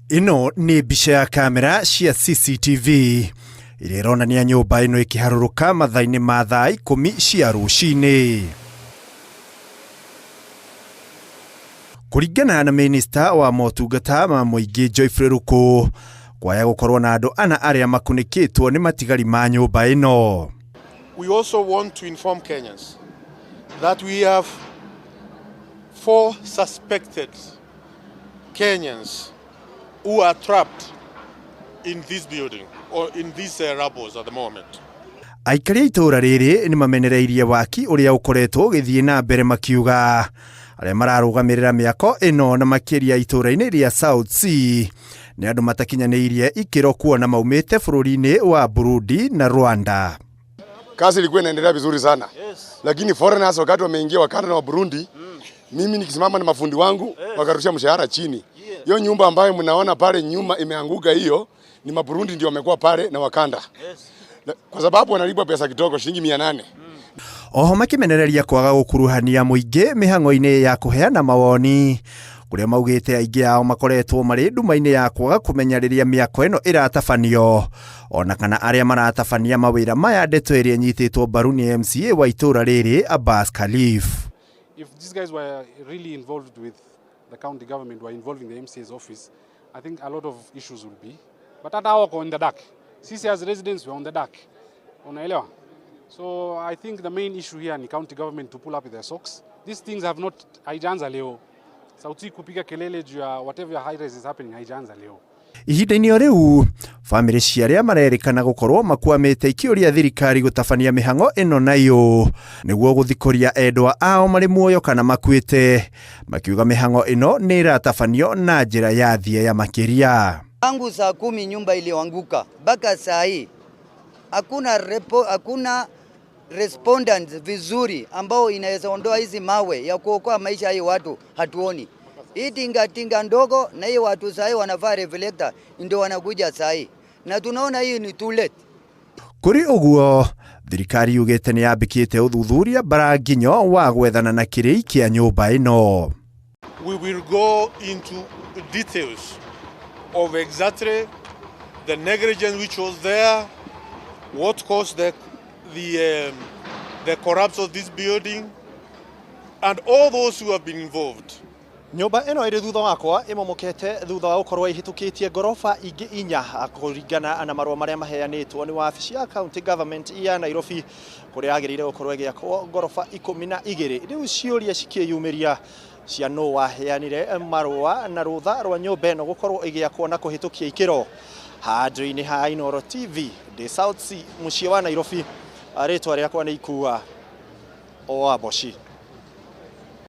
Ĩno nĩ mbica ya kamera cia CCTV ĩrĩa ĩronania nyũmba ĩno ĩkĩharũrũka mathaa-inĩ ma thaa 10 cia rũcinĩ. Kũringana na minista wa motungata ma mũingĩ Geoffrey Ruku, kwaya gũkorwo na andũ ana arĩa makunĩkĩtwo nĩ matigari ma nyũmba ĩno. We also want to inform Kenyans that we have 4 suspected Kenyans who are trapped in this building or in these rubbles at the moment. Aikari a itũũra rĩrĩ nĩ mamenereirie waki ũrĩa ũkoretwo ũgĩthiĩ na mbere makiuga arĩa mararũgamĩrĩra mĩako ĩno na makĩria itũũra-inĩ rĩa South C nĩ andũ matakinyanĩirie ikĩro kuona maumĩte bũrũri-inĩ wa Burundi na Rwanda. Kazi ilikuwa inaendelea vizuri sana. Lakini foreigners wakati wameingia Wakanda na wa Burundi, mimi nikisimama na mafundi wangu wakarusha mshahara chini. Hiyo nyumba ambayo mnaona pale nyuma imeanguka hiyo ni Maburundi ndio wamekuwa pale na Wakanda. Kwa sababu wanalipwa pesa kidogo shilingi 800. Oho makimenereria kwaga gukuruhania muingi mihango-ini ya kuheana mawoni kuria maugite aingi ao makoretwo mari nduma-ini ya kwaga kumenya riria miako ino iratabanio ona kana aria maratabania mawira maya ndeto iria inyititwo mbaru ni MCA wa itura riri Abbas Khalif. If these guys were really involved with the county government, were involving the MCA's office, I think a lot of issues will be. But hata wako in the dark. Sisi as residents we are on the dark. Unaelewa? So I think the main issue here ni county government to pull up their socks. These things have not haijaanza leo. Sauti kupiga kelele juu ya whatever high rise is happening haijaanza leo. Ihinda-inĩ o rĩu bamĩrĩ cia arĩa marerĩkana gũkorwo makwamĩte ikĩũria thirikari gũtabania mĩhang'o ĩno na iyũ nĩguo gũthikũria endwa ao marĩ muoyo kana makuĩte, makiuga mĩhang'o ĩno nĩ ĩratabanio na njĩra ya thieya makĩria. Tangu saa 10 nyumba iliyoanguka mpaka saa hii hakuna repo, hakuna respondents vizuri ambao inaweza ondoa hizi mawe ya kuokoa maisha hii watu hatuoni. Hii tinga tinga ndogo na hii watu saa hii wanavaa reflector ndio wanakuja saa hii. Na tunaona hii ni too late. Kuri uguo thirikari yugite ni yambikite uthuthuria mbaranginyo wa gwethana na kirei kia nyumba ino. We will go into details of exactly the negligence which was there, what caused the collapse of this building, and all those who have been involved. Nyũmba ĩno ĩrĩ thutha wakwa ĩmomokete thutha wa gũkorwo ĩhĩtũkĩtie ngoroba ingĩ inya kũringana na marũa marĩa maheanĩtwo nĩ wabici ya county government ya Nairobi kũrĩa yagĩrĩire gũkorwo ĩgĩakwo ngoroba 12. Rĩu ciũria cikĩyumĩria cia nũ waheanire marũa na rũtha rwa nyũmba ĩno gũkorwo ĩgĩakwo na kũhĩtũkia ikĩro. Handũ-inĩ ha Inooro TV ndĩ South C mũciĩ wa Nairobi, rĩtwa rĩakwa nĩ Ikua Owaboshi.